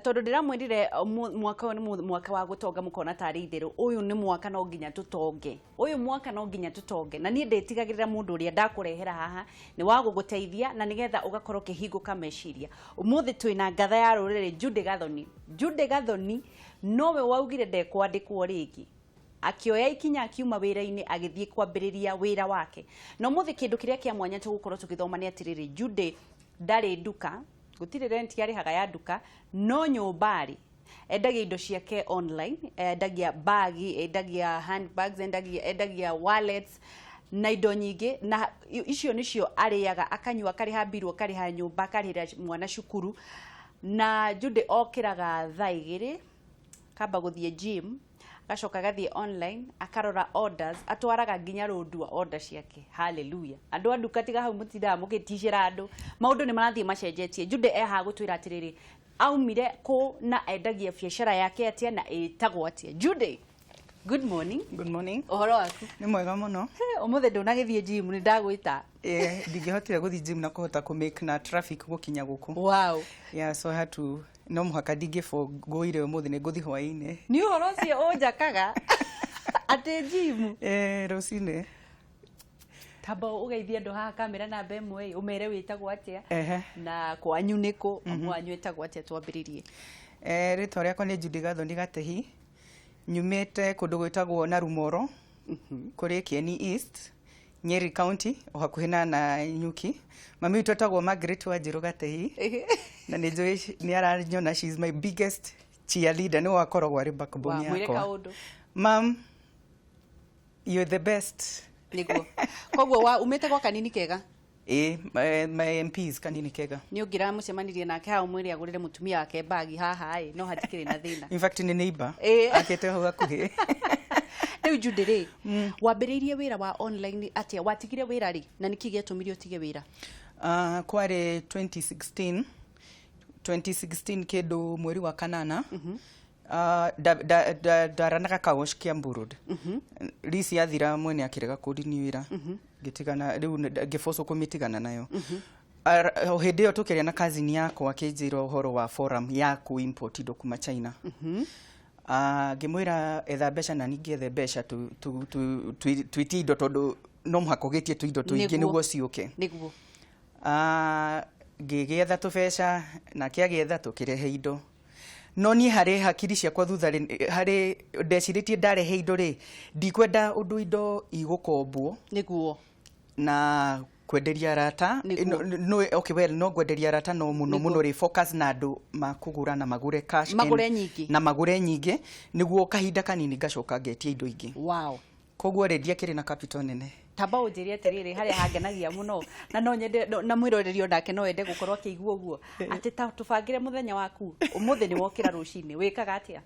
Tondũ ndĩramwĩrire mwaka ũyũ nĩ mwaka wa gũtonga, mũkona tarĩ itherũ. Ũyũ nĩ mwaka no nginya tũtonge, ũyũ mwaka no nginya tũtonge, na niĩ ndĩtigagĩrĩra mũndũ ũrĩa ndakũrehera haha nĩ wa gũgũteithia na nĩgetha ũgakorwo ũkĩhingũka meciria. Ũmũthĩ twĩna ngatha ya rũrĩrĩ, Judy Gathoni. Judy Gathoni nowe waugire ndekwandĩkwo rĩngĩ, akĩoya ikinya, akiuma wĩra-inĩ, agĩthiĩ kwambĩrĩria wĩra wake. Na ũmũthĩ kĩndũ kĩrĩa kĩa mwanya tũgũkorwo tũgĩthoma nĩ atĩrĩrĩ, Judy ndarĩ nduka, gũtirĩ rent arĩhaga ya nduka, no nyũmba rĩ, endagia indo ciake online. Endagia bagi, endagia handbags, endagia wallets na indo nyingĩ, na icio nĩcio arĩaga, akanyua, akarĩha mbiru, akarĩha nyũmba, akarĩhĩra mwana cukuru. Na Judy okĩraga thaa 2, kamba gũthiĩ gym, agacoka agathiĩ online, akarora orders, atwaraga nginya rũndua order ciake. Haleluya! Andũ a nduka, tiga hau mũtindaga mũgĩticĩra andũ, maũndũ nĩ marathiĩ macenjetie. Judy ehaha gũtwĩra atĩrĩrĩ, aumire kũ na endagia biacara yake atĩa na ĩtagwo atĩa. Judy, good morning. Good morning. Ũhoro waku? Nĩ mwega mũno. Ũmũthĩ ndũnagĩthiĩ gym, nĩ ndagwĩta. Ndingĩhotire gũthiĩ gym na kũhota kũ make na traffic gũkinya gũkũ. Yeah, so I had to, no mũhaka ndingĩbongũire ũmũthĩ, nĩ ngũthiĩ hwaĩ-inĩ. Nĩ ũhoro ũcio ũnjakaga atĩ gym. Rũcinĩ. Tamba ũgeithie andũ haha kamera namba 1 ĩ, ũmere wĩtagwo atĩa na kwanyu nĩkũ, mwanyu ĩtagwo atĩa, twambĩrĩrie. Rĩtwa rĩakwa nĩ Judy Gathoni Gatehi. Nyumĩte kũndũ gwĩtagwo Narumoro, kũrĩ Kieni East, Nyeri County, o hakuhĩ na Nanyuki. Mami witũ etagwo Margaret Wanjirũ Gatehi na nĩ njũĩ nĩ aranyona, she is my biggest cheerleader, nĩwe akoragwo arĩ backbone Wa, mwĩre yakwa. Kaũndũ. Mam, you're the best. Nĩguo, koguo wa umĩte gwa kanini kega. Ĩ, my MPs kanini kega. Nĩ ũngĩramũcemanirie nake haha ũmwĩre agũrĩre mũtumia wake bagi haha ĩ, no hatikĩrĩ na thĩna. In fact, nĩ neighbor. Akĩte hau hakuhĩ. Rĩu Judy rĩ, wambĩrĩirie wĩra wa online atĩa? Watigire wĩra rĩ na nĩkĩ gĩatũmire ũtige wĩra? Kwarĩ 2016, 2016 kĩndũ mweri wa kanana. Ndaranaga car wash Kiambu Road. Lease yathira, mwene akĩrega kũndini wĩra, ngĩtigana rĩu, ngĩbocwo kũmĩtigana nayo. O hĩndĩ ĩyo tũkĩaria na cousin yakwa, akĩnjĩra ũhoro wa forum ya kũ import indo kuma China. Ngĩmwĩra etha mbeca na ningĩ ethe mbeca twĩtie indo, tondũ no mũhaka ũgĩtie tũindo tũingĩ nĩguo ciũke. Ngĩgĩetha tũbeca, nake agĩetha, tũkĩrehe indo. No niĩ harĩ hakiri ciakwa thutha rĩ, harĩ ndecirĩtie ndarehe indo rĩ, ndikwenda ũndũ indo igũkombwo na kwenderia arata. No, okay, well, no ngwenderia arata, no mũno mũno rĩ, focus na andũ makũgũra na magũre cash Magũre nyingĩ. Na magũre nyingĩ nĩguo kahinda kanini ngacoka ngetia indo ingĩ. Koguo rĩ, ndiakĩrĩ na capital nene. Tamba ũnjĩre atĩrĩrĩ, harĩa hangenagia mũno na no nyende na mwĩroreri onake no ende gũkorwo akĩigua ũguo, atĩ ta tũbangĩre mũthenya waku. Ũmũthĩ nĩ wokĩra rũcinĩ, wĩkaga atĩa?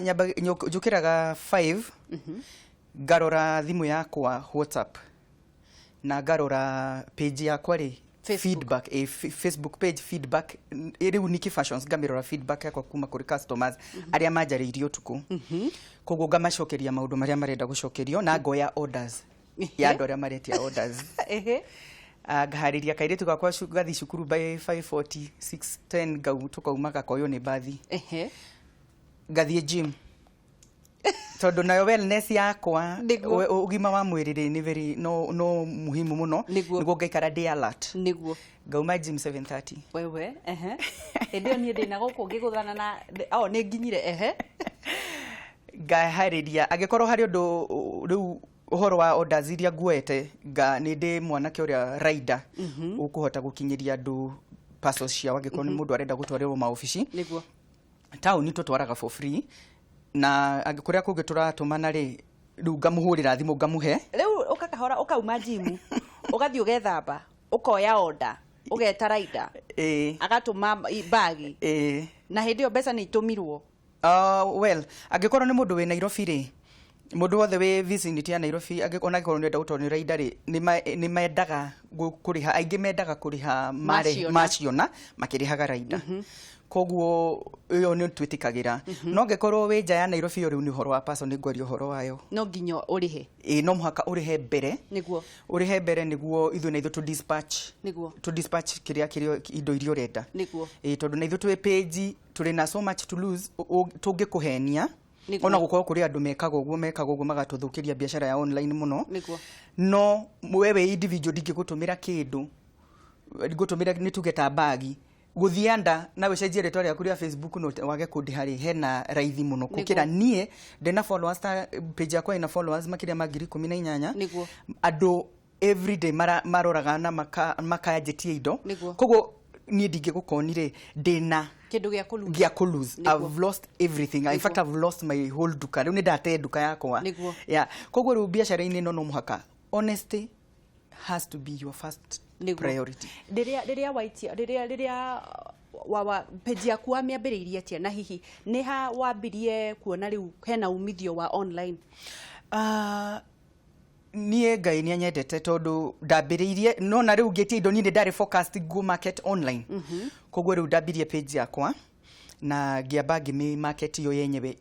Nyamba njũkĩraga 5, ngarora thimũ yakwa WhatsApp na ngarora page yakwa rĩ. Facebook. Feedback, Facebook page feedback. Rĩu Nikki Fashions, ngamĩrora feedback yakwa kuma kũrĩ customers arĩa manjarĩirie ũtukũ. Koguo ngamacokeria maũndũ marĩa marenda gũcokerio na ngoya orders ya andũ arĩa maretia orders. Ngaharĩria kairĩtu gakwa gathiĩ cukuru by 5:40, 6:10 ngau tũkauma, gakoywo nĩ mbathi. Ngathiĩ gym, tondũ nayo wellness yakwa, ũgima wa mwĩrĩ rĩ, nĩ very no muhimu mũno nĩguo ngaikara ndĩ alert. Ngauma gym 7:30. Wewe, ehe, hĩndĩ ĩyo niĩ ndĩna gũkũ ngĩgũthana na o nĩ nginyire, ehe. Ngaharĩria, angĩkorwo harĩ ũndũ rĩu ũhoro wa orders iria nguoete, nga nĩ ndĩ mwanake ũrĩa rider ũkũhota gũkinyĩria andũ parcels ciao, angĩkorwo nĩ mũndũ arenda gũtwarĩrwo maobici. Taũni tũtwaraga for free, na kũrĩa kũngĩ tũratũmana rĩ, rĩu ngamũhũrĩra thimũ ngamũhe. Rĩu ũkakahora, ũkauma gym, ũgathiĩ ũgethamba, ũkoya order, ũgeta rider, agatũma bagi, na hĩndĩ ĩyo mbeca nĩ itũmirwo? Well, angĩkorwo nĩ mũndũ wĩ Nairobi rĩ, mũndũ wothe wĩ vicinity ya Nairobi, ona angĩkorwo nĩ ũrenda gũtwarwo nĩ rider rĩ, nĩ mendaga kũrĩha, aingĩ mendaga kũrĩha maciona. Maciona makĩrĩhaga rider, koguo ĩyo nĩ twĩtĩkagĩra. No angĩkorwo wĩ nja ya Nairobi, ĩyo rĩu nĩ ũhoro wa parcel, nĩ ngwaria ũhoro wayo. No nginya ũrĩhe. Ĩ, no mũhaka ũrĩhe mbere. Ũrĩhe mbere nĩguo ithuĩ na ithuĩ tũ dispatch, tũ dispatch kĩrĩa indo iria ũrenda. Ĩ, tondũ na ithuĩ twĩ page. Tũrĩ na so much to lose tũngĩkũhenia. Ona gũkorwo kũrĩ andũ mekaga ũguo magatũthũkĩria biacara ya online mũno. No we wĩ individual, ndingĩgũtũmĩra kĩndũ ngũtũmĩra, nĩ tuge ta bagi gũthiĩ anda na ũcenjie rĩtwa rĩaku rĩa Facebook no wage kũndĩha rĩ, hena raithi mũno gũkĩra niĩ ndĩna followers, ta page yakwa ĩna followers makĩria ma 18,000. Andũ everyday maroraga na makanjĩtia indo. Koguo niĩ ndingĩgũkoni rĩ, ndĩna kĩndũ gĩa kũ lose. Gĩa kũ lose. I've lost everything. In fact, I've lost my whole duka. Rĩu nĩ ndate nduka yakwa. Yeah, koguo rĩu biacara-inĩ ĩno no mũhaka honesty has to be your first priority. Rĩrĩa waitia rĩrĩa wa page yaku wamĩambĩrĩirie atĩa, na hihi nĩ ha wambirie kuona rĩu hena umithio wa online? Niĩ Ngai nĩ anyendete tondũ ndambĩrĩirie no na rĩu ngĩtia indo, niĩ nĩ ndarĩ focused go market online. Koguo rĩu ndambirie page yakwa na ngĩamba ngĩmĩ market yo yenyewe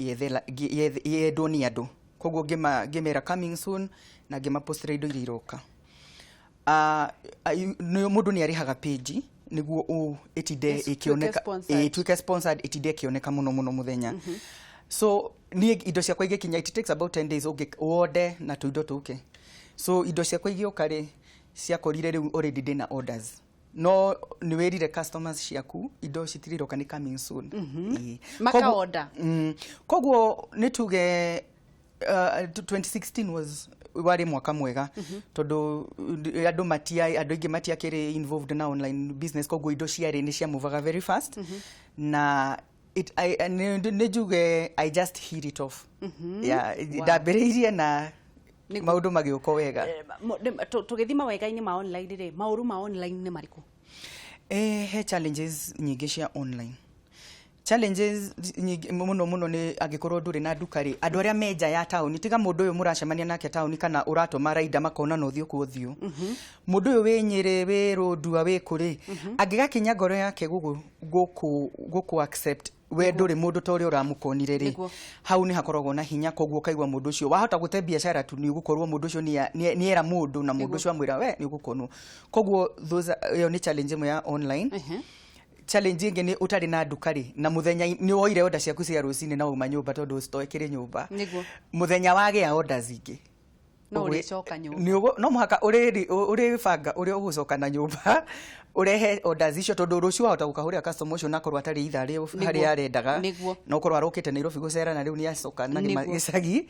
yendwo nĩ andũ. Koguo ngĩmera "coming soon" na ngĩmapostera indo iria iroka. Nĩ mũndũ nĩ arĩhaga page nĩguo ĩtinde ĩkĩoneka. Sponsored. Ĩtuĩke sponsored, ĩtinde ĩkĩoneka mũno mũno mũthenya. So niĩ indo ciakwa igĩkinya, it takes about 10 days ũngĩ wonde na tũindo tũke. So indo ciakwa igĩũka rĩ, ciakorire rĩu already ndĩna orders, no nĩ wĩrire customers ciaku indo citiriroka, nĩ coming soon. Ĩĩ. Maka order. Koguo nĩ tuge 2016 was warĩ mwaka mwega tondũ andũ aingĩ matiakĩrĩ involved na online business, koguo indo ciarĩ nĩ ciamuvaga very fast na nĩ njuge I just hit it off. Yeah, ndambĩrĩirie na maũndũ magĩũka wega. Tũgĩthiĩ mawega-inĩ ma online rĩ, maũru ma online nĩ marĩkũ? He challenges nyingĩ cia online. Challenges nyingĩ mũno mũno nĩ angĩkorwo ndũrĩ na nduka rĩ, andũ arĩa me nja ya taũni, tiga mũndũ ũyũ mũracemania nake taũni kana ũratũma raida makona na ũthiũ kwa ũthiũ, mũndũ ũyũ wĩ Nyĩrĩ, wĩ Rũndua, wĩ kũrĩ, angĩgakinya ngoro yake gũkũ accept we ndũrĩ mũndũ ta ũrĩa ũramũkonire rĩ, hau nĩ hakoragwo na hinya. Koguo ũkaigua mũndũ ũcio wahota gũte biacara tu nĩ ũgũkorwo mũndũ ũcio nĩ era mũndũ na mũndũ ũcio amwĩra we nĩ ũgũkonwo. Koguo ĩyo nĩ challenge ĩmwe ya online. Challenge ĩngĩ nĩ ũtarĩ na nduka rĩ, na mũthenya nĩ woire order ciaku cia rũcinĩ na uma nyũmba tondũ store ĩkĩrĩ nyũmba, mũthenya wagĩa orders ingĩ, No ũrĩcoka nyũmba. No mũhaka ũrĩbanga ũrĩa ũgũcoka na nyũmba ũrehe orders icio, tondũ rũciũ wahota gũkahũrĩra customer ũcio na akorwo atarĩ ithaa rĩu harĩa arendaga, na ũkorwo arũkĩte Nairobi gũcera na rĩu nĩ acoka na gĩcagi.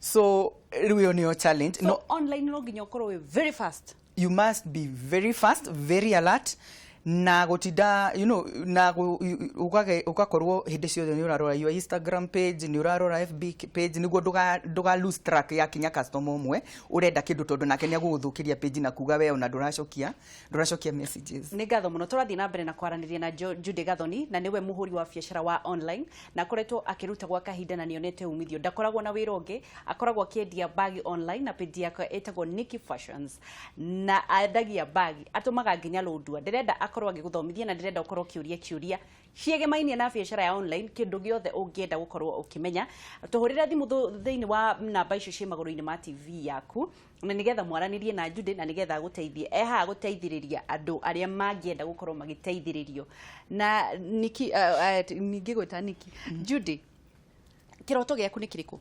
So rĩu ĩyo nĩyo challenge. So no, online no nginya ũkorwo wĩ very fast. You must be very fast, very alert na gutinda na ugakorwo hĩndĩ ciothe nĩ ũrarora your Instagram page, nĩ ũrarora FB page, nĩguo ndũga lose track ya kinya customer ũmwe ũrenda kĩndũ, tondũ nake nĩ agũgũthũkĩria page na kuga we ona ndũracokia messages. Nĩ ngatho mũno. Tũrathiĩ na mbere na kwaranĩria na Judy Gathoni, na nĩwe mũhũri wa biacara wa online na akoretwo akĩruta gwa kahinda na nĩonete umithio. Ndakoragwo na wĩra ũngĩ, akoragwo akĩendia bagi online na page yake ĩtagwo Nikki Fashions, na endagia bagi, atũmaga nginya Lodwar. Ndĩrenda akorwo agĩgũthomithia na ndĩrenda ũkorwo ũkĩũria kĩũria ciĩgemainie na biacara ya online, kĩndũ gĩothe ũngĩenda gũkorwo ũkĩmenya. Tũhũrĩre thimũ thĩinĩ wa namba icio ciĩ magũrũ-inĩ ma TV yaku, na nĩgetha mwaranĩrie na Judy, na nĩgetha agũteithie. E haha gũteithĩrĩria andũ arĩa mangĩenda gũkorwo magĩteithĩrĩrio na Niki. Ningĩ gwĩta Niki, Judy, kĩroto gĩaku nĩ kĩrĩkũ?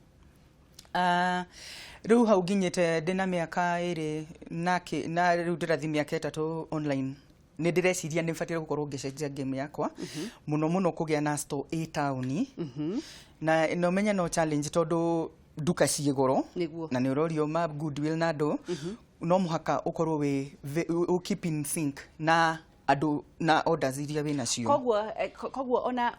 Rĩu hau nginyĩte ndĩna mĩaka 2 na rĩu ndĩrathiĩ mĩaka 3 online, nĩ ndĩreciria nĩ bataire gũkorwo ngĩcenjia game yakwa mũno mũno, kũgĩa na store ĩ taũni, na no menye no challenge tondũ nduka ciĩ goro. Na nĩ ũrorio ma goodwill na andũ, no mũhaka ũkorwo wĩ keep in sync na andũ na orders iria wĩ nacio. Koguo ona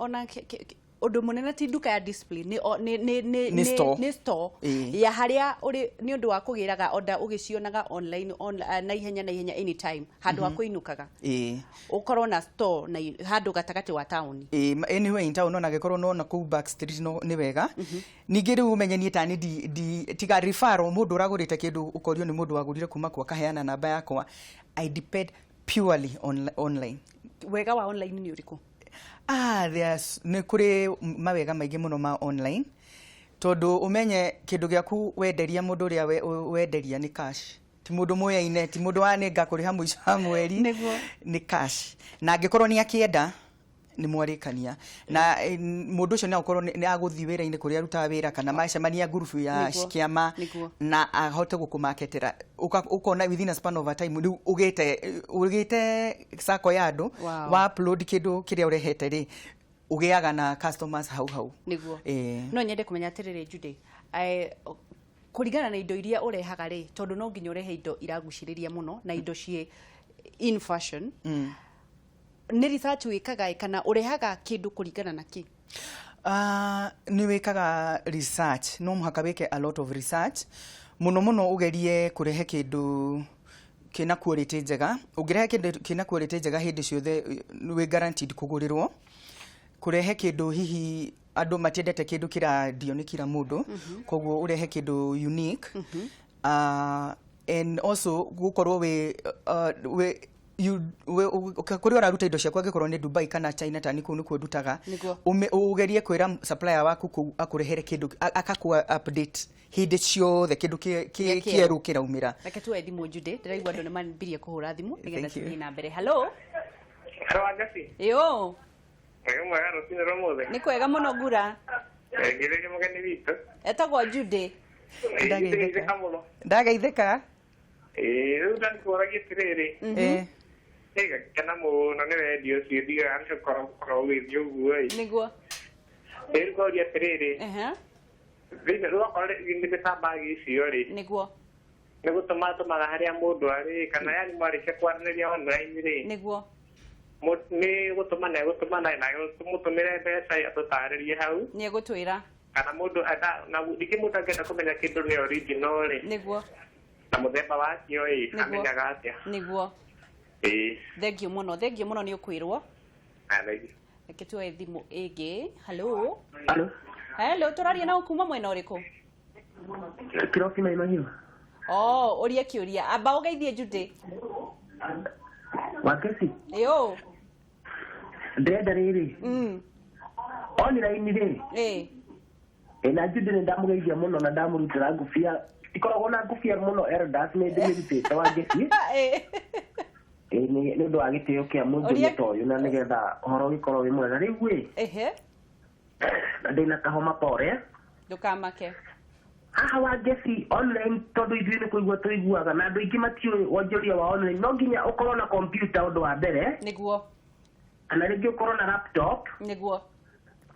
ũndũ mũnene ti nduka ya display, nĩ o- nĩ nĩ nĩ Nĩ store. Nĩ store ya harĩa ũrĩ nĩ ũndũ wa kũgĩraga order ũgĩcionaga online na ihenya na ihenya, anytime, handũ ha kũinũkaga. Ũkorwo na store na handũ gatagatĩ wa taũni. Ĩĩ, anywhere in town, ona angĩkorwo no na kũu back street no nĩ wega. Ningĩ rĩu ũmenye niĩ tani ndi tiga referral, mũndũ ũragũrĩte kĩndũ ũkorio nĩ mũndũ wagũrire kuma kwa akaheana namba yakwa. I depend purely on online. Wega wa online nĩ ũrĩkũ? There's nĩ kũrĩ mawega maingĩ mũno ma online, tondũ ũmenye kĩndũ gĩaku wenderia mũndũ ũrĩa wenderia nĩ cash, ti mũndũ mũyaine, ti mũndũ wa nĩ ngakũrĩha mũico wa mweri. Nĩ cash, na angĩkorwo nĩ akĩenda Nĩ mwarĩkania na mũndũ ũcio no akorwo nĩ agũthiĩ wĩra-inĩ kũrĩa arutaga wĩra kana macemania ngurubu ya kĩama na ahote gũkũmaketera. Ũkona within a span of a time rĩu ũgĩte sacco ya andũ. Wa upload kĩndũ kĩrĩa ũrehete rĩ, ũgĩaga na customers hau hau. Niguo. No nyende kũmenya atĩrĩrĩ, Judy, kũringana na indo iria ũrehaga rĩ, tondũ no nginya ũrehe indo iragucĩrĩria mũno na indo ciĩ in fashion, nĩ research wĩkaga ĩ, kana ũrehaga kĩndũ kũringana na kĩ? Nĩ wĩkaga research, no mũhaka wĩke a lot of research mũno mũno, ũgerie kũrehe kĩndũ kĩna quality njega. Ũngĩrehe kĩndũ kĩna quality njega hĩndĩ ciothe wĩ guaranteed kũgũrĩrwo. Kũrehe kĩndũ hihi andũ matiendete, kĩndũ kĩrandio nĩ kila mũndũ, koguo ũrehe kĩndũ unique. And also gũkorwo wĩ kũrĩa ũraruta indo ciaku, angĩkorwo nĩ Dubai kana China, tani kũu nĩkuo ndutaga. Ũgerie kwĩra supplier waku kũu akũrehere kĩndũ, akakũ update hĩndĩ ciothe kĩndũ Kĩrĩa kĩerũ kĩraumĩra. Reke tuoe thimũ, Judy. Ndĩraigua andũ nĩ mambirie kũhũra thimũ nĩgetha Thank you. tũthiĩ na mbere. Hello. Hello, Wangeci. Ĩyo. Mwega mwega rũcinĩ rwa ũmũthĩ. Nĩ kwega mũno, ngura. Ngĩrĩria mũgeni witũ. Etagwo Judy. Ndageithĩka. Ndageithĩka mũno. Ndageithĩka. Ĩĩ, rĩu ndakũragia atĩrĩrĩ. Ĩgakena mũno nĩ wendia ũcio ndigaga nĩ ũkorwo ũgĩthiĩ ũguo ĩ. Ĩĩ, rĩu ngoria atĩrĩrĩ. Thĩinĩ rĩu okorwo nĩ ta bagi icio rĩ. Nĩ gũtũma tũmaga harĩa mũndũ arĩ, kana yani mwarĩkia kwaranĩria online rĩ. Nĩ gũtũma na gũtũma na tũmũtũmĩre mbeca atũtarĩrie hau. Nĩ egũtwĩra. Kana mũndũ enda na ningĩ mũndũ angĩenda kũmenya kĩndũ nĩ original rĩ. Na mũthemba wakĩo ĩ, amenyaga atĩa? Ĩĩ. Thank you mũno, thank you mũno, nĩ ũkwĩrwo. Ah, thank you. Reke tuoe thimũ ĩngĩ. Hello. Hello. Hello, tũraria na kuma mwena ũrĩkũ? Kirobi Mai Mahiũ. Oh, ũria kĩũria, amba ũgeithie Judy. Wangeci. Ĩyo. Ndĩrenda rĩrĩ. Online rĩ. Ĩ, na Judy nĩ ndamũgeithia mũno na ndamũrutĩra ngũbia. Ikoragwo na ngũbia mũno Eldas, nĩ ndĩmĩrutĩte, Wangeci. Ĩ, nĩ ũndũ wa gĩtĩo kĩa mũndũ ta ũyũ na nĩgetha ũhoro ũgĩkorwo wĩ mwega. Rĩu ĩ, na ndĩna kahoma, pore. Ndũkamake. Haha Wangeci, online tondũ ithuĩ nĩ kũigua tũiguaga na andũ aingĩ matiũĩ wonjoria wa online, no nginya ũkorwo na computer ũndũ wa mbere, kana rĩngĩ ũkorwo na laptop,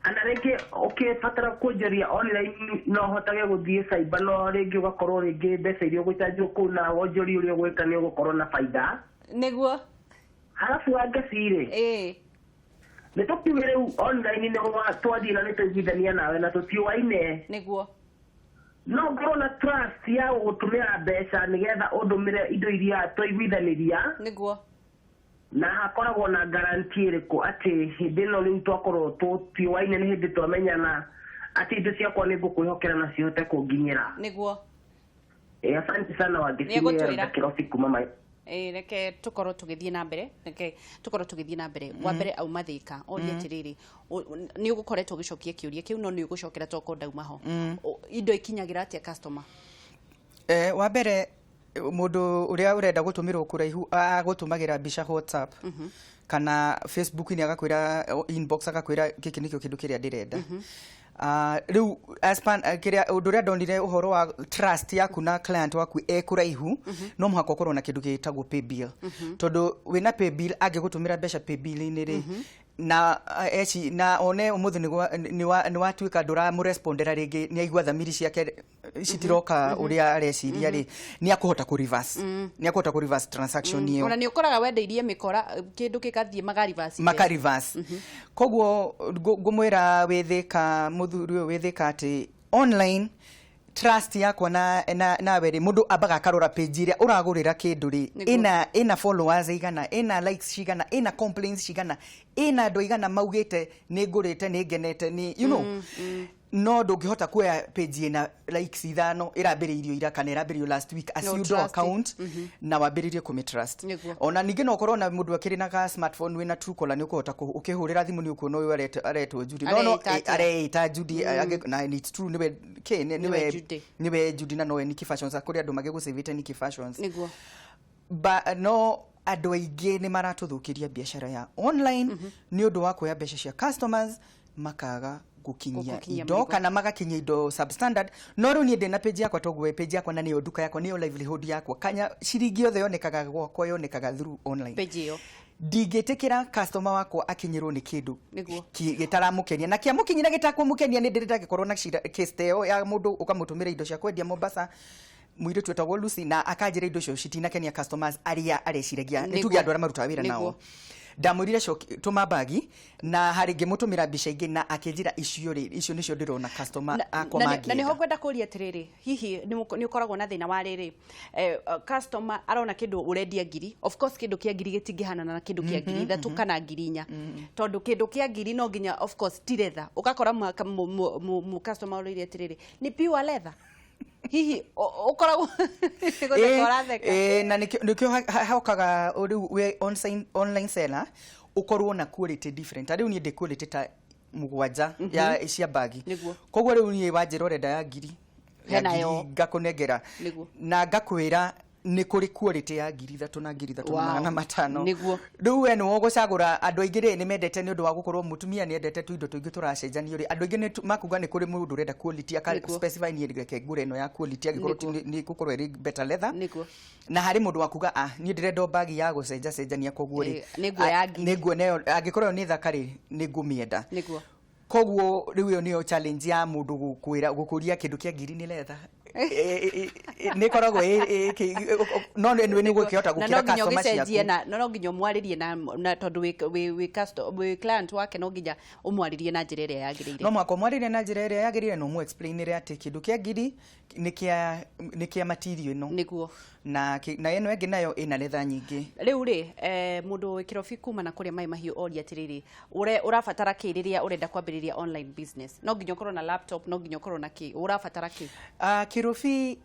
kana rĩngĩ ũkĩbatara kuonjoria online no ũhotage gũthiĩ cyber, no rĩngĩ ũgakorwo rĩngĩ mbeca iria ũgũcanjwo kũu na wonjoria ũrĩa ũgwĩka nĩ ũgũkorwo na baida. Halafu Wangeci rĩ, nĩ tũkiuge rĩu online nĩ twathiĩ na nĩ twaiguithania nawe na tũtiũaine, no ngorwo na trust ya gũgũtũmĩra mbeca nĩgetha ũndũmĩre indo iria twaiguithanĩria? Na hakoragwo na guarantee ĩrĩkũ atĩ hĩndĩ ĩno rĩu twakorwo tũtiũaine, nĩ hĩndĩ twamenyana, atĩ indo ciakwa nĩ ngũkwĩhokera na cihote kũnginyĩra? Ĩ, asante sana, Wangeci. Nĩegũtwĩra. Nĩ Kĩrobi kuma mai. Ĩ, reke tũkorwo tũgĩthiĩ na mbere, reke tũkorwo tũgĩthiĩ na mbere. Wa mbere auma Thĩka, oria atĩrĩrĩ, nĩ ũgũkoretwo ũgĩcokia kĩũria kĩu, no nĩ ũgũcokera tokorwo ndauma ho. Indo ikinyagĩra atĩa customer? Wa mbere, mũndũ ũrĩa ũrenda gũtũmĩrwo kũraihu agũtũmagĩra mbica WhatsApp kana Facebook-inĩ, agakwĩra inbox, agakwĩra gĩkĩ nĩkĩo kĩndũ kĩrĩa ndĩrenda. Rĩu as pan, kĩrĩa ũndũ ũrĩa ndonire ũhoro wa trust yaku na client waku e kũraihu, no mũhaka ũkorwo na kĩndũ gĩtagwo paybill, tondũ wĩna paybill angĩgũtũmĩra mbeca paybill-inĩ rĩ, na eci na one ũmũthĩ nĩ watuĩka ndũramũrespondera rĩngĩ, nĩ aigua thamiri ciake citiroka ũrĩa areciria rĩ, nĩ akũhota kũ reverse, nĩ akũhota kũ reverse transaction ĩyo. Ona nĩ ũkoraga wendeirie mĩkora kĩndũ gĩgathiĩ maga reverse. Maka reverse. Koguo ngũmwĩra wĩthĩka mũthuri ũyũ wĩthĩka atĩ online trust yakwa na nawe rĩ, mũndũ ambaga akarora page ĩrĩa ũragũrĩra kĩndũ rĩ, ĩna followers igana, ĩna likes cigana, ĩna complaints cigana, ĩna andũ aigana maugĩte nĩ ngũrĩte, nĩ ngenete, nĩ no ndũngĩhota kuoya page ĩna likes 5 ĩrambĩrĩirio ira kana ĩrambĩrĩirio last week, a No pseudo trust. account, na wambĩrĩrie kũmĩ trust. Ona ningĩ no ũkorwo na mũndũ akĩrĩ na ga smartphone wĩna Truecaller, nĩ ũkũhota ũkĩhũrĩra thimũ nĩ ũkuona ũyũ aretwo Judy, no Areĩta atĩa? areĩta Judy, na it's true nĩwe Nĩwe nĩwe Judy. Nĩwe Judy na nowe Nikki Fashions, kũrĩ andũ magĩgũcĩvĩte Nikki Fashions. Ba, no andũ aingĩ nĩ maratũthũkĩria biacara ya online nĩ ũndũ wa kuoya mbeca cia customers makaga gukinyia Gũkinyia indo mĩrigo. Kana magakinyia indo substandard. No rĩu niĩ ndĩ na page yakwa, toguo page yakwa na nĩyo nduka yakwa, nĩyo livelihood yakwa, kanya ciringi yothe yonekaga gwakwa yonekaga through online. Page ĩyo. Ndingĩtĩkĩra customer wakwa akinyĩrwo nĩ kĩndũ gĩtaramũkenia, na kĩamũkinyĩra gĩtakũmũkenia, nĩ ndĩrĩ ndagĩkorwo na case ta ĩyo ya mũndũ ũkamũtũmĩra indo cia kwendia Mombasa, mũirĩtu wetagwo Lucy, na akanjĩra indo icio citinakenia customers arĩa areciragia nĩ tuge andũ arĩa marutaga wĩra nao. Ndamwĩrire tũma bagi na harĩ ngĩmũtũmĩra mbica ingĩ na akĩnjĩra icio rĩ, icio nĩcio ndĩrona customer akwa na nĩho ngwenda kũria atĩrĩrĩ, hihi nĩ ũkoragwo na thĩna wa rĩrĩ, customer arona kĩndũ ũrendia ngiri, of course kĩndũ kĩa ngiri gĩtingĩhanana na kĩndũ kĩa 3000 kana 4000, tondũ kĩndũ kĩa ngiri no nginya, of course, ti leather, ũgakora mu customer ũrĩire atĩrĩrĩ, nĩ pure leather. Hihi ũkoragwo gũtheka ũratheka? Ĩĩ, na nĩkĩo hokaga rĩu wĩ online seller ũkorwo na quality different. Ta rĩu niĩ ndĩ quality ta mũgwanja ya cia bagi. Koguo rĩu niĩ wanjĩra ũrenda ya ngiri, ya Hena ngiri yo. ngakũnengera na ngakwĩra nĩ kũrĩ quality ya 3000 na 3500 500. Rĩu we nĩwe ũgũcagũra. Andũ aingĩ rĩ, nĩ mendete nĩ ũndũ wa gũkorwo mũtumia nĩ endete tũindo tũingĩ tũracenjanio rĩ, andũ aingĩ nĩ makuga nĩ kũrĩ mũndũ ũrenda quality aka specify, niĩ reke ngũre ĩno ya quality angĩkorwo nĩ gũkorwo ĩrĩ better leather. Na harĩ mũndũ wa kuga, ah, niĩ ndĩrenda o bagi ya gũcenja cenjania, koguo rĩ, Ĩ, nĩ nguoya ngiri. Nĩ nguona ĩyo angĩkorwo ĩyo nĩ thaka rĩ, nĩ ngũmĩenda. Koguo rĩu ĩyo nĩyo challenge ya mũndũ gũkwĩra, gũkũria kĩndũ kĩa ngiri nĩ leather. Nĩ ĩkoragwo no nĩ ũgũkĩhota Na gũkĩra no nginya customer ũgĩcenjie ciaku. Na no nginya ũmwarĩrie na tondũ wĩ client wake, no nginya ũmwarĩrie na njĩra ĩrĩa yagĩrĩire. No mũhaka ũmwarĩrie na njĩra ĩrĩa yagĩrĩire na ũmũ explainĩre atĩ kĩndũ kĩa ngiri nĩ kĩa material ĩno na ĩno ĩngĩ nayo ĩna leather nyingĩ. Rĩu rĩ, mũndũ wĩ kĩrobi kuma na kũrĩa Maĩ Mahiũ oria atĩrĩrĩ, ũrabatara kĩ rĩrĩa ũrenda kwambĩrĩria online business? No nginya ũkorwo na laptop? No nginya ũkorwo na kĩ? Ũrabatara kĩ? Kĩrobi,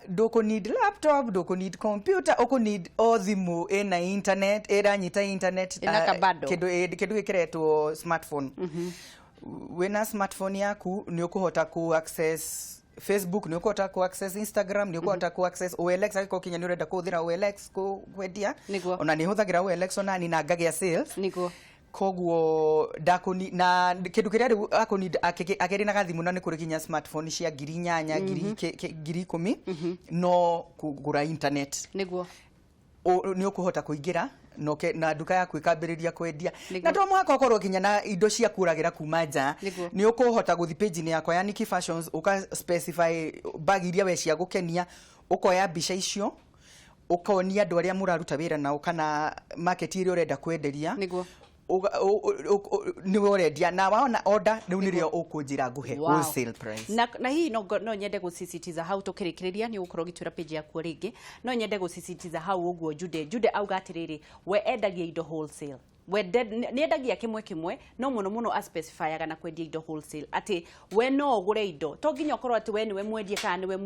ndũkũ need laptop, ndũkũ need computer, ũkũ need o thimũ ĩna internet, ĩranyita internet. Ĩna kabando. Kĩndũ gĩkĩretwo smartphone. Wĩna smartphone yaku nĩ ũkũhota ku access Facebook, nĩ ũkũhota ku access Instagram, nĩ ũkũhota ku access OLX angĩkorwo kinya nĩ ũrenda kũhũthĩra OLX kwendia. Ona nĩ hũthagĩra OLX onani na ngagĩa sales. Koguo ndakũni na kĩndũ kĩrĩa rĩu akũni akĩrĩ na gathimũ, na nĩ kũrĩ nginya smartphone cia 8000, 10,000, no kũgũra internet nĩ ũkũhota kũingĩra na nduka yaku ĩkambĩrĩria kwendia. Na to mũhaka ũkorwo nginya na indo cia kũragĩra kuma nja. Nĩ ũkũhota gũthi page-inĩ yakwa ya Nikki Fashions, ũka specify bag iria we cia gũkenia, ũkoya mbica icio, ũkonia andũ arĩa mũraruta wĩra nao kana market ĩrĩa ũrenda kwenderia. Nĩwe ũrendia na waona order rĩu nĩrĩo ũkũnjĩra ngũhe wholesale price. Na hihi no nyende gũsisitiza hau tũkĩrĩkĩrĩria, nĩ ũgũkorwo ũgĩtwĩra page yaku o rĩngĩ, no nyende gũsisitiza hau ũguo Jude auga atĩrĩrĩ, we endagia indo wholesale, we nĩ endagia kĩmwe kĩmwe, no mũno mũno aspecifyaga na kwendia indo wholesale, atĩ we no ũgũre indo, to nginya ũkorwo atĩ we nĩwe mwendia kana nĩwe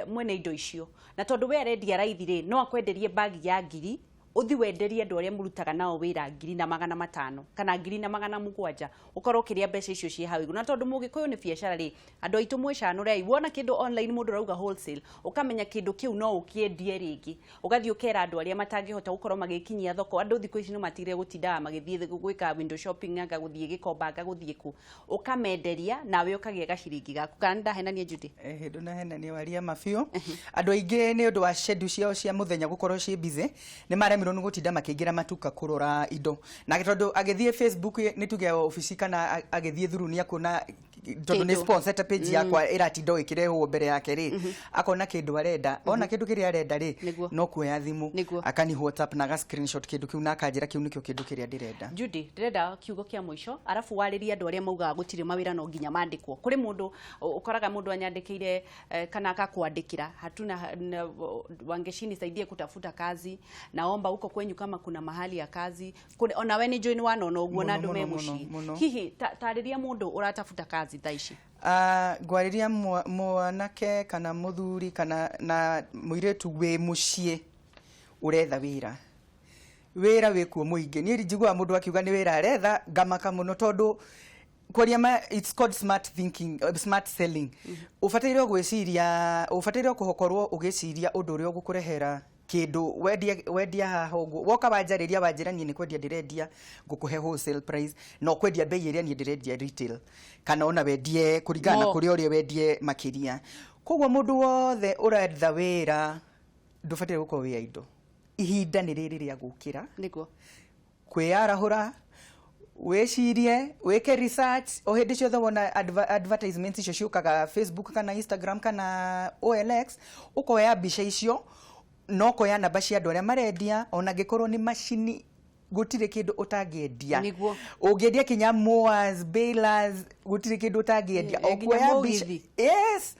mwene indo icio, na tondũ we arendia raithi rĩ, no akwenderie bagi ya ngiri, uthi wenderie andũ arĩa mũrutaga nao wĩra 1500 kana 1700, ũkorwo ũkĩrĩa mbeca icio ciĩ hau igũrũ. Na tondũ mũgĩkũyũ nĩ biacara rĩ, andũ aitũ mwĩcanũrei, wona kĩndũ online mũndũ arauga wholesale, ũkamenya kĩndũ kĩu no ũkĩendie rĩngĩ, ũgathiĩ ũkera andũ arĩa matangĩhota gũkorwo magĩkinyia thoko. Andũ thikũ ici no matigire gũtindaga magĩthiĩ gwĩka window shopping, anga gũthiĩ Gĩkomba, anga gũthiĩ kũ, ũkamenderia nawe ũkagĩa gaciringi gaku. Kana nĩndahenania, Judy? Ndũnahenania, waria mabiũ. Andũ aingĩ nĩ ũndũ wa schedule ciao cia mũthenya gũkorwo ciĩ busy, nĩ maremirwo nĩ gũtinda makĩingĩra matuka kũrora indo, na tondũ agĩthiĩ Facebook, nĩ tuge obici, kana agĩthiĩ through, nĩ akuona tondũ nĩ Kĩndũ. sponsored page yakwa ĩratinda o ĩkĩrehwo mbere yake rĩ, akona kĩndũ arenda, ona kĩndũ kĩrĩa arenda rĩ, no kuoya thimũ, akani WhatsApp na aga screenshot kĩndũ kĩu na akanjĩra kĩu nĩkĩo kĩndũ kĩrĩa ndĩrenda. Judy, ndĩrenda kiugo kĩa mũico, arabu warĩrie andũ arĩa maugaga gũtirĩ mawĩra, no nginya mandĩkwo. Kũrĩ mũndũ ũkoraga mũndũ anyandĩkĩire, kana akakwandĩkĩra, hatuna Wangeshi, nisaidie kutafuta kazi, naomba huko kwenyu kama kuna mahali ya kazi. Ona we nĩ njũĩ nĩ wanona ũguo na Mũno, andũ me mũno, mũciĩ. Mũno. Hihi tarĩria mũndũ ũratafuta kazi thaa ici. Ngwarĩria mwanake kana mũthuri kana na mũirĩtu wĩ mũciĩ ũretha wĩra, wĩra wĩkuo mũingĩ. Niĩ njiguaga mũndũ akiuga nĩ wĩra aretha ngamaka mũno, tondũ kwaria ma, it's called smart thinking, smart selling. Ũbataire gwĩciria, ũbataire gũkorwo ũgĩciria ũndũ ũrĩa ũgũkũrehera. Kindu wendia wendia haha ũguo, woka wanjarĩria wanjĩra niĩ nĩ kwendia ndĩrendia, ngũkũhe wholesale price na ũkwendia bei ĩrĩa niĩ ndĩrendia retail, kana ona wendie kũringana na kũrĩa ũrĩa wendie makĩria. Koguo mũndũ wothe ũretha wĩra, ndũbataire gũkorwo wĩ idle. Ihinda nĩ rĩrĩ rĩa gũkĩra Nĩguo. Kwĩyarahũra, wĩcirie, wĩke research. O hĩndĩ ciothe wona advertisements icio ciũkaga Facebook kana Instagram kana OLX, ũkoya mbica icio na ũkoya namba cia andũ arĩa marendia, ona angĩkorwo nĩ macini, gũtirĩ kĩndũ ũtangĩendia. Nĩguo. Ũngĩendia kinya mowers, balers, gũtirĩ kĩndũ ũtangĩendia. O nginya kuoya mbica mũgithi. Yes,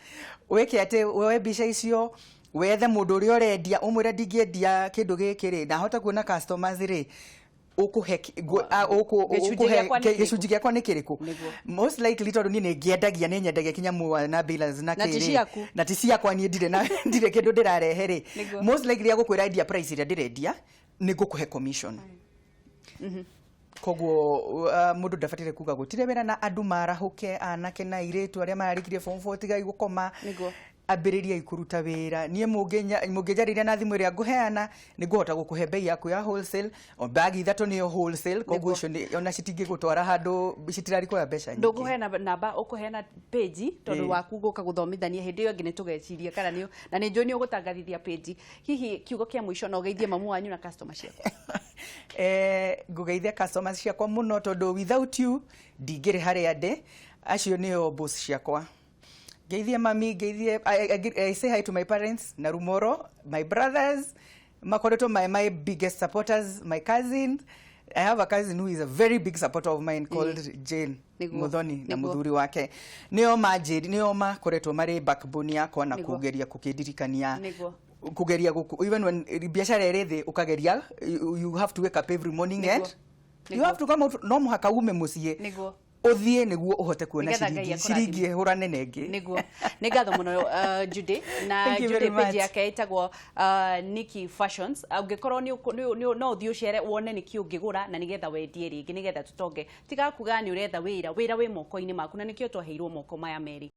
wĩke atĩ woe mbica icio, wethe mũndũ ũrĩa ũrendia, ũmwĩre ndingĩendia kĩndũ gĩkĩ rĩ, na hote kuona customers rĩ, ũkũhe Gĩcunjĩ ũkũhe gĩakwa nĩ kĩrĩkũ? Gĩcunjĩ gĩakwa nĩ kĩrĩkũ? Nĩguo. Most likely, tondũ niĩ nĩ ngĩendagia, nĩ nyendagia kinya mower na balers na Na ti kĩrĩ. ciaku. Na ti ciakwa, niĩ ndirĩ na ndirĩ kĩndũ ndĩrarehe rĩ, most likely agũkwĩra endia price ĩrĩa ndĩrendia, nĩ ngũkũhe commission. Koguo mũndũ ndabataire kuga gũtirĩ wĩra, na andũ marahũke, anake na airĩtu arĩa mararĩkirie form 4, tigai gũkoma. Nĩguo. Ambĩrĩriai kũruta wĩra. Niĩ mũngĩnjarĩria na thimũ ĩrĩa ngũheana, nĩ ngũhota gũkũhe bei yaku ya wholesale. O bagi ithatũ nĩyo wholesale, koguo icio ona citingĩgũtwara handũ, citirarikoya mbeca nyingĩ. Ndũkũheana namba, ũkũheana page tondũ waku gũka gũthomithania hĩndĩ ĩyo ĩngĩ nĩ tũgeciria kana nĩ na nĩ njũĩ nĩ ũgũtangathithia page. Hihi kiugo kĩa mũico na ũgeithie mamu wanyu na customer ciaku. Ngũgeithia customers ciakwa mũno, tondũ without you ndingĩrĩ harĩa ndĩ. Acio nĩo boss ciakwa. Ngeithie mami, ngeithie, I say hi to my parents na Rumoro, my brothers makoretwo my biggest supporters, my cousin. I have a cousin who is a very big supporter of mine called Jane Muthoni na muthuri wake. Nĩo manjĩri, nĩo makoretwo marĩ backbone yakwa na kũgeria kũkĩndirikania, kugeria guku, even when biashara ĩrĩ thĩ, ũkageria, you have to wake up every morning and you have to come out. No mũhaka ume mũciĩ ũthiĩ nĩguo ũhote kuona ciringi, ciringi ĩhũrane na ĩngĩ. Nĩguo. Nĩ ngatho mũno, Judy. Na Judy page yake ĩtagwo Nikki Fashions. Ũngĩkorwo no ũthiĩ ũcere wone nĩkĩ ũngĩgũra na nĩgetha wendie rĩngĩ, nĩgetha tũtonge. Tiga kuga nĩ ũretha wĩra, wĩra wĩ moko-inĩ maku, na nĩkĩo twaheirwo moko maya merĩ.